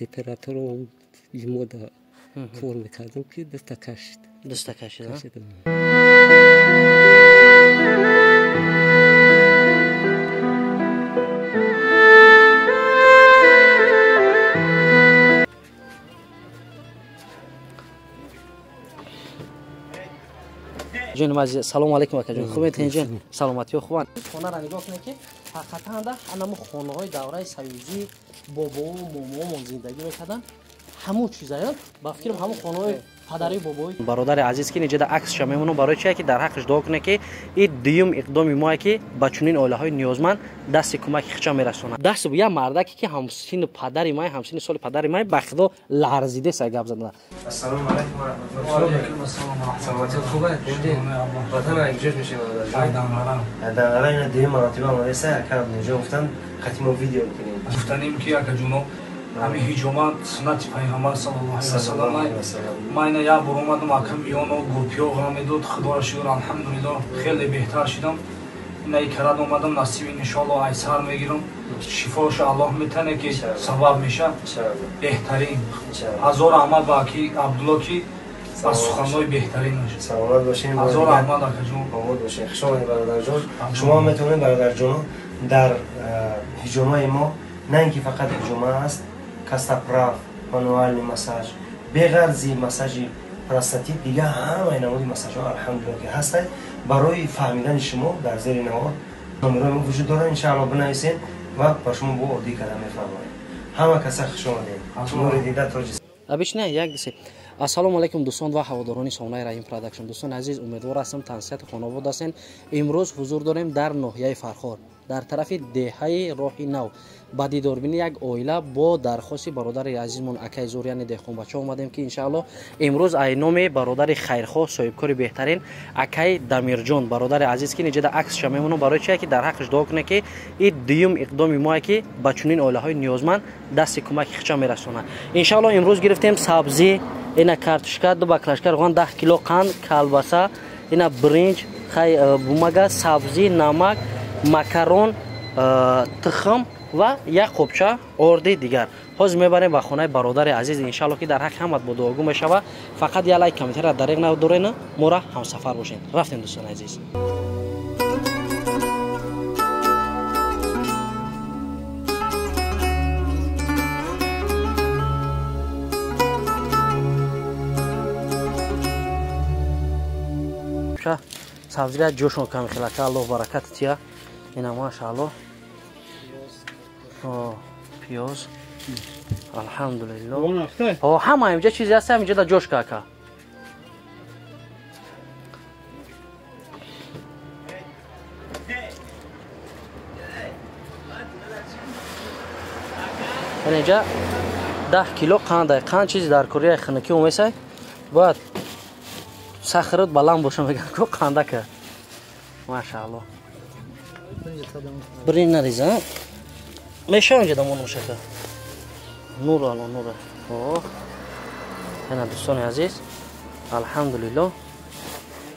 Сепаратор ҷумода кор мекардам, ки даста кашид. Даста кашид. Ҷони азиз, салому алайкум акаҷон. Хубед, ҳинҷон? Саломатиё хубанд? Хонаро нигоҳ кунед, ки ҳақиқатан да ҳанамо хонаҳои давраи союзӣ бобову момоомон зиндагӣ мекарданд, ҳамун чизаё ба фикрам ҳамун хонаҳои падари бобои. Бародари азиз, ки инҷода аксша мемонам, барои чие ки дар ҳаққаш дуо кунед, ки ин дуюм иқдоми мое ки ба чунин оилаҳои ниёзманд дасти кӯмаки хича мерасонад. Дасти як мардаке ки ҳамсини падари май, ҳамсини соли падари май, ба худо ларзидеса гап задан. Ассалому алайкум ва раҳматуллоҳ. Ва алайкум ассалом ва раҳматуллоҳ. Саломатият хуб аст? Ватан якҷош мешавем, бародарҷон. Данғара. Данғара ина дуюм маротиба омадаеса, ака Абдулҷон гуфтанд, хати мо видео бикунем. Гуфтанем ки акаҷоно, ҳамин ҳиҷома суннати пайғамбар саллаллоҳу алайҳи васаллам. Ман ина як бор омадам, акам миёно гурпиё ғам медод, худоро шукр, алҳамдулиллоҳ, хеле беҳтар шидам. Ина икарат омадам, насиб иншоаллоҳ айсар мегирам. Шифоша Аллоҳ метане, ки сабаб меша. Беҳтарин. Ҳазор раҳмат ба аки Абдулло, ки аз суханҳои беҳтаринаш. Саломат бошем. Ҳазор раҳмат, акаҷон. Омод бошем. Хуш омадед, бародарҷон. Шумо метавонед, бародарҷоно, дар ҳиҷомаи мо на ин ки фақат ҳиҷома аст, костоправ, мануальный массаж, беғарзи массажи простатит, дига ҳамаи намуди массажҳо алҳамдулиллоҳ ки ҳастанд. Барои фаҳмидани шумо дар зери навор номерои мо вуҷуд дорад, иншааллоҳ бинависед ва ба шумо бо оддӣ карда мефаҳмонем. Ҳама каса хуш омадед. Нури дида тоҷи. Абишна як дисе. Ассалому алайкум, дӯстон ва ҳаводорони сомонаи Раҳим Продакшн. Дӯстони азиз, умедвор ҳастам тансиҳати хонавода ҳастен. Имрӯз ҳузур дорем дар ноҳияи Фархор, дар тарафи деҳаи Роҳи Нав, ба дидорбини як оила бо дархости бародари азизмон акаи Зур, яъне деҳқонбача омадем, ки иншааллоҳ имрӯз айноми бародари хайрхоҳ, соҳибкори беҳтарин акаи Дамирҷон, бародари азиз, ки инҷода аксша мемонам, барои чие ки дар ҳаққаш дуо кунед, ки ин дуюм иқдоми мое ки ба чунин оилаҳои ниёзманд дасти кӯмаки хича мерасонад. Иншааллоҳ имрӯз гирифтем сабзӣ, ина картошка, ду баклажка, равған, 10 кило қанд, калбаса, ина бринҷ, хай бумага, сабзӣ, намак, макарон, тухм ва як қобча орди дигар. Ҳозир мебарем ба хонаи бародари азиз, иншааллоҳ ки дар ҳаққи ҳамат бо дуогӯ мешава. Фақат як лайк, комментария дареғ надорена, мора ҳамсафар бошед. Рафтем, дӯстони азиз. Сабзира ҷошон ками хелака, Аллоҳ баракат тия. Ина машааллоҳ. Пиёз. Алҳамдулиллоҳ. Ҳама инҷа чизе ҳаст, ҳаминҷа да ҷош кака. Инҷа 10 кило қанд, қанд чизи дар кореяи хунукӣ омесай, бояд сахрот баланд боша, мегӯям ку қандака. Машааллоҳ. Бирин нариза. Мешава инҷа дамон мушака. Нур ало нур. Оҳ. Ана дӯстони азиз, алҳамдулиллоҳ.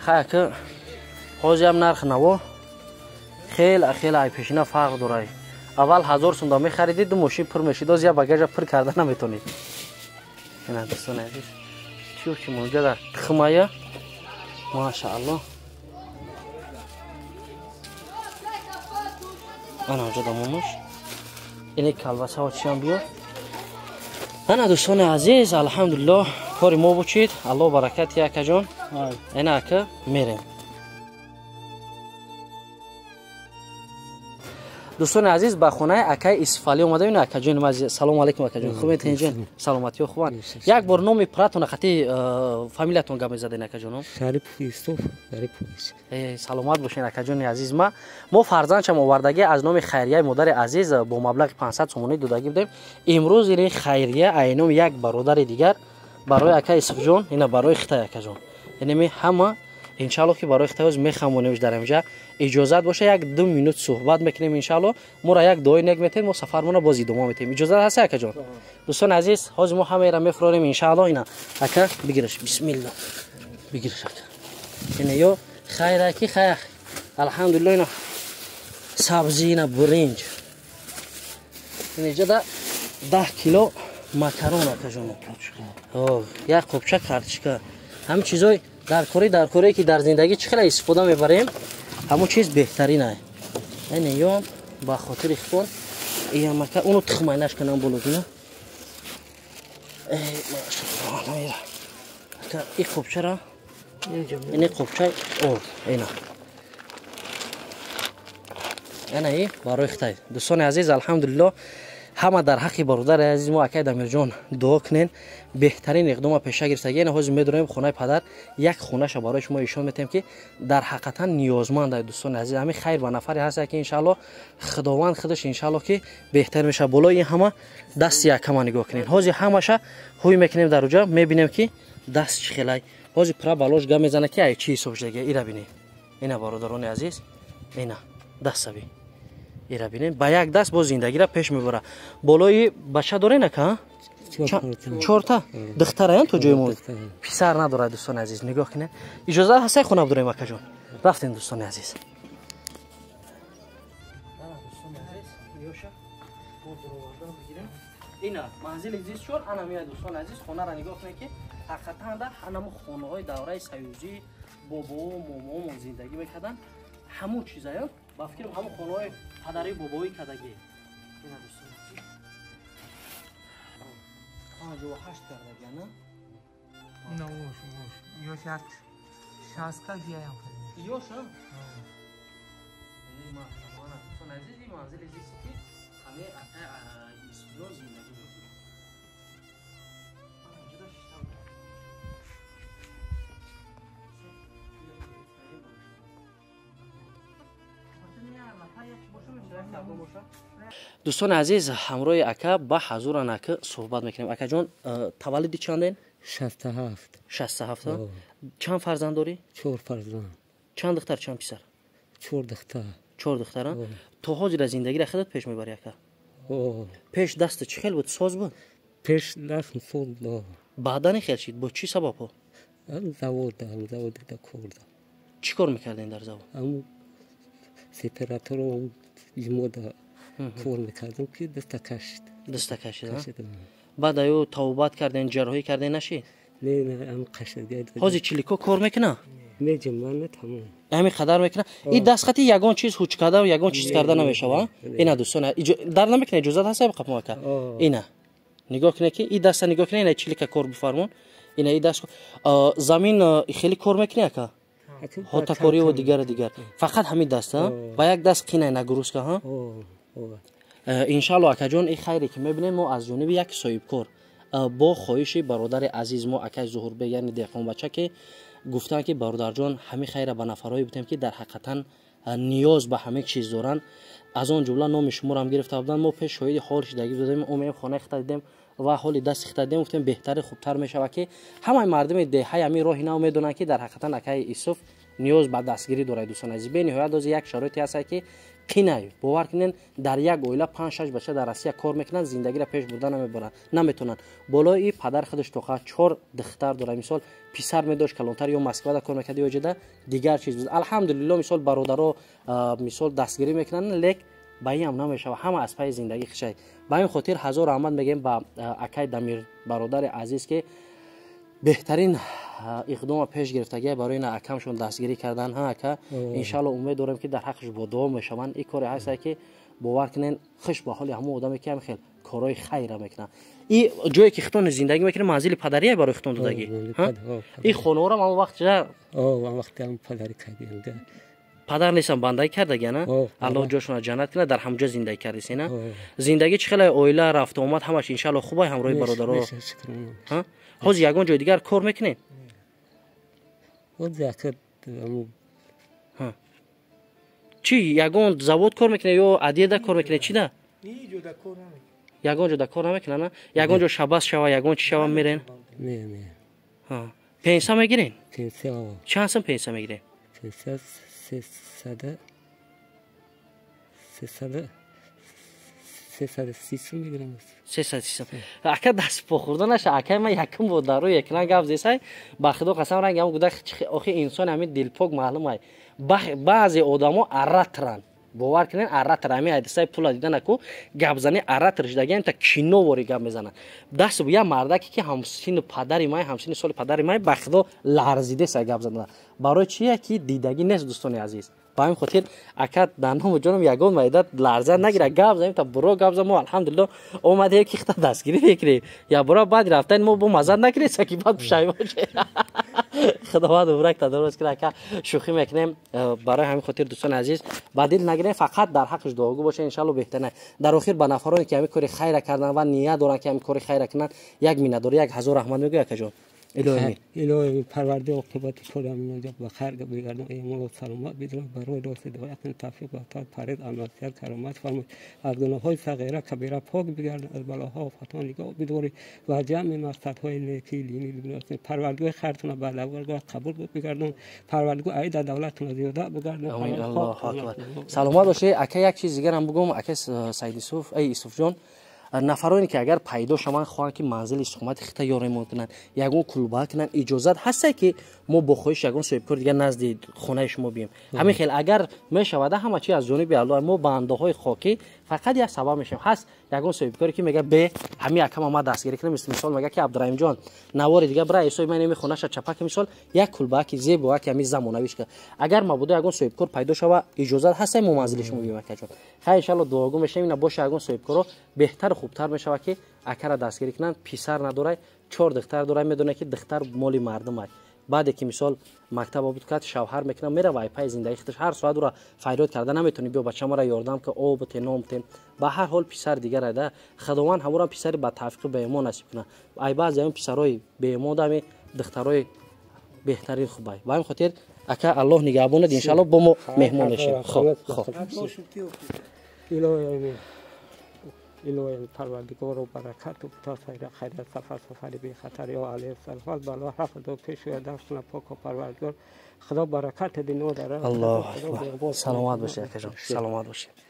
Хай ки ҳозир ҳам нарх наво хеле хеле ай пешина фарқ дорад. Аввал 1000 сум да мехаридӣ, ду мошин пур мешид, ҳозир як багажа пур карда наметонед. Ана дӯстони азиз, чӣ чӣ монҷа дар тухмая. Машааллоҳ. Ана онҷа дамонуш. Ине калбасаҳо чиам биё. Ана дӯстони азиз, алҳамдулиллоҳ, кори мо бучид. Аллоҳ баракат тия, акаҷон. Ина ака мерем. Дӯстони азиз, ба хонаи акаи Исфалӣ омадем. Ина акаҷони азиз, салому алайкум, акаҷон. Хубед, ҳинҷон? Саломатиё хубанд? Як бор номи пуратона хати фамилиятон гап мезаден, акаҷоно. Шарипов Юсуф Шарипович. Саломат бошен, акаҷони азиз. Мо фарзандшам овардагӣ аз номи хайрияи модари азиз бо маблағи 500 сомонӣ додагӣ будем. Имрӯз ин хайрия айноми як бародари дигар барои акаи Исуфҷон, ина барои хитай акаҷон. Яъне ҳама иншааллоҳ ки барои хитайоз мехамонемш дар инҷа. Иҷозат боша як 2 минут суҳбат мекунем иншааллоҳ. Моро як дуои нек метем, мо сафармонро боз идома метем. Иҷозат ҳаст, акаҷон? Дӯстони азиз, ҳозир мо ҳамаеро мефурорем иншааллоҳ. Ина ака бигираш, бисмиллоҳ, бигираш ака. Ина ё хайра ки хайр, алҳамдулиллоҳ. Ина сабзӣ, ина биринҷ, ина иҷода 10 кило Макарон акаҷон. Як қопча карточка. Ҳамин чизои даркорӣ ки дар зиндагӣ чӣ хела истифода мебарем, ҳамон чиз беҳтарин ай. Яъне ё ба хотири хитон иямака уну тухмайнаш канам болодина. И қопчара ини қопча орд ина. Ана и барои хитай. Дӯстони азиз, алҳамдулиллоҳ, ҳама дар ҳаққи бародари азизи мо акай Дамирҷон дуо кунен. Беҳтарин иқдома пеша гирифтагӣ. Ина ҳозир медорем хонаи падар, як хонаша барои шумо ишон метем ки дар ҳақиқатан ниёзманд ай дӯстони азиз. Ҳамин хайр ба нафаре ҳаст ки иншааллоҳ Худованд худаш иншааллоҳ ки беҳтар мешавад. Болои ин ҳама дасти якама нигоҳ кунен. Ҳозир ҳамаша ҳуй мекунем дар уҷа, мебинем ки даст чӣ хелай. Ҳозир пура балош гап мезана ки ай чӣ ҳисоб шудагӣ. Ира бинед. Ина бародарони азиз, ина дастаби. Ира бинед, ба як даст боз зиндагиро пеш мебара. Болои бача дорен ака? Чорта духтараян то ҷои мо. Писар надорад дӯстони азиз, нигоҳ кунед. Иҷоза ҳаст хона бидорем акаҷон? Рафтем дӯстони азиз. Ина манзили зист шуд, ана меояд дӯстони азиз, хонаро нигоҳ кунед ки ҳақиқатан да ҳанамо хонаҳои давраи союзӣ бобоо момоомон зиндагӣ мекарданд, ҳамун чизаян. Ба фикрам ҳамун хонаҳои падари бобоӣ кардагӣ. Ина дӯстони азиз, 58 кардагӣ, на? На, ош, ош. Ёш як 60 гиям. Ёш, а? Машаллоҳ, дӯстони азиз, ин манзили зисти ки ҳамаи акай Исфиён зиндагӣ мекунад. Дӯстони азиз, ҳамроҳи ака ба ҳазуран ака суҳбат мекунем. Акаҷон, таваллуди чанден? 67. 67. Чанд фарзанд дорӣ? 4 фарзанд. Чанд духтар, чанд писар? 4 духтар. 4 духтар. То ҳозир зиндагиро худат пеш мебарӣ ака? Пеш даст чӣ хел буд? Соз буд? Пеш даст соз буд. Баъдан хел шид? Бо чӣ сабабҳо? Завод, завод кор. Чӣ кор мекардем дар завод? Сепаратором мода кор мекардем ки даста кашид. Даста кашид, баъд аю тавбат карден, ҷарроҳӣ карден, нашид? Не, не, ам кашид. Ҳозир чилико кор мекуна? Не, ҷимана тамом. Ҳамин қадар мекуна? И дастхати ягон чиз ҳуч карда, ягон чиз карда намешава? Ина дӯстон, дар намекуна, иҷозат ҳаст қапмо ака? Ина нигоҳ кунед ки и даста нигоҳ кунед, ина чилика кор бифармон. Ина и даст замин хеле кор мекунӣ ака? Хотакориву дигар дигар. Фақат ҳамин даст, ба як даст қинай нагрузка, ҳа? Иншааллоҳ акаҷон, ин хайре ки мебинем мо аз ҷониби як соҳибкор бо хоҳиши бародари азиз мо акай Зуҳурбек, яъне деҳқонбача, ки гуфтанд ки бародарҷон, ҳамин хайра ба нафарҳое бутем ки дар ҳақиқатан ниёз ба ҳамин чиз доранд. Аз он ҷумла номи шуморо гирифта буданд. Мо пеш шоҳиди ҳол шидагӣ будем, омем хонаи хита дидем ва ҳоли дасти хита дидем, гуфтем беҳтари хубтар мешавад ки ҳамаи мардуми деҳаи ҳамин роҳи нав медонанд ки дар ҳақиқатан акаи Исуф ниёз ба дастгирӣ дорад. Дӯстони азиз, бениҳоят дози як шароите ҳаст ки қинай, бовар кунед, дар як оила 5-6 бача дар Россия кор мекунанд, зиндагиро пеш бурда наметавонанд. Болои падар худаш тоқа 4 духтар дорад. Мисол писар медошт калонтар, ё Москвада кор мекард, ё ҷода дигар чиз буд. Алҳамдулиллоҳ, мисол бародаро мисол дастгирӣ мекунанд, лек ба ин ҳам намешавад, ҳама аз пайи зиндагӣ хишай. Ба ин хотир ҳазор раҳмат мегӯем ба акай Дамир бародари азиз ки беҳтарин иқдома пеш гирифтагия барои ина акамшон дастгирӣ кардан. Ҳа ака, иншааллоҳ умед дорем ки дар ҳаққаш бо дуо мешаванд. Ин коре ҳаст ки бовар кунен, хуш ба ҳоли ҳамон одаме ки ҳам хел корҳои хайра мекунад. И ҷое ки хитон зиндагӣ мекунад, манзили падария барои хитон додагӣ. И хонаҳоро ҳамон вақт падар нестам, бандагӣ кардагӣ, на? Аллоҳ ҷошонро ҷаннат кунад, дар ҳамҷо зиндагӣ кардеси, на? Зиндагӣ чӣ хеле оила рафту омад ҳамаш иншааллоҳ хубай ҳамроҳи бародаро? Ҳозир ягон ҷои дигар кор мекунед? Чӣ, ягон завод кор мекунед ё адеда кор мекунед, чӣ да? Ягон ҷода кор намекунад, на? Ягон ҷо шабас шава, ягон чӣ шава мерен? Пенсия мегирен? Чанд сум пенсия мегирен? 330. Ака даст похӯрда наша, акай ман якум бор дар рӯи экран гап зесай, ба худо қасам ранги ҳам гуда, охи инсон ҳамин дилпок маълум ай. Баъзе одамо аратранд, Бовар кунед, оратор ҳами айдисаи пула диданаку гапзани оратор шудагиам та киновори гап мезанад. Даст як мардаке ки ҳамсини падари май, ҳамсини соли падари май, ба худо ларзидеса гап зада. Барои чие ки дидагӣ нест, дӯстони азиз. Ба ҳамин хотир, ака, дар ному ҷоном ягон майда ларза нагира, гап занем та буро гап зан. Мо, алҳамдулилло, омадем ки хита дастгирӣ мекунем. Я буро баъди рафтани мо бо маззат накунед, ки баъд пушаймон. Худованд умрак тадорус кунад, ака, шӯхӣ мекунем. Барои ҳамин хотир, дӯстони азиз, ба дил нагирем, фақат дар ҳаққаш дуогӯ бошед, иншалло беҳтар. Дар охир ба нафароне ки ҳамин кори хайра кардан ва ният доранд ки ҳамин кори хайра кунанд, як миннатдорӣ, як ҳазор раҳмат мегӯй, акаҷон. Илоҳӣ. Илоҳӣ, парварди оқибати корам наҷот ба хайр бигардон, имон саломат бидон, барои рост ҳидоят кун, тавфиқ ба ато парез, амалият каромат фармой, аз гуноҳҳои сағира кабира пок бигардон, аз балоҳо офатҳо нигоҳ бидорӣ ва ҷамъи мақсадҳои неки дини биносӣ. Парвардигоҳи хайртона ба давлатгоҳ қабул бигардон, парвардигоҳ аида давлатона зиёда бигардон. Аллоҳу акбар, саломат бошед, ака. Як чиз дигарам бугум, ака Саид Юсуф, ай Юсуфҷон, нафароне ки агар пайдо шаванд, хоҳанд ки манзили истиқомати хита ё ремонт кунанд, ягон кулба кунанд, иҷозат ҳасте ки мо бо хоҳиш ягон соҳибкори дигар назди хонаи шумо бием? Ҳамин хел агар мешавада, ҳама чи аз ҷониби Аллоҳ, мо бандаҳои хокӣ фақат як сабаб мешавем. Ҳаст ягон соҳибкоре ки мега бе ҳамин акама ма дастгирӣ кунам, мисол мега ки Абдураҳимҷон, навори дигар бира ҳисоби ман еми хонаша чапаки, мисол, як кулбаки зебоаки ҳамин замонавиш ка. Агар мабодо ягон соҳибкор пайдо шава, иҷозат ҳасте мо манзили шумо бием, акаҷон? Хайр, иншалло, дуогӯ мешавем. Ина боша, ягон соҳибкоро беҳтару хубтар мешавад ки акара дастгирӣ кунанд. Писар надорай, чор духтар дорай. Медонад ки духтар моли мардумай. Баъде ки, мисол, мактаб обуд кард, шавҳар мекунад, мерава ай пайи зиндагии худаш. Ҳар соат ӯра фарёд карда наметавонӣ: биё, бача, мара ёрдам ка, об бите, ном бите. Ба ҳар ҳол писар дигар айда. Худованд ҳамурам писари ба тавфиқу беимон насиб кунад. Ай баъзе ҳамин писарои беимон дами духтарои беҳтарин хубай. Ба ҳамин хотир, ака, Аллоҳ нигаҳбонад, иншалло бо мо меҳмон мешавем. Хоб, хоб. Илоҳӣ, илоҳӣ, парвардигоро, баракату та сайра хайра, сафар сафари бехатар, ё алайҳи салфал бало ҳафду пешӯя дафтуна поко. Парвардигор, худо баракат дино дара. Аллоҳ, саломат бошед, акаҷон, саломат бошед.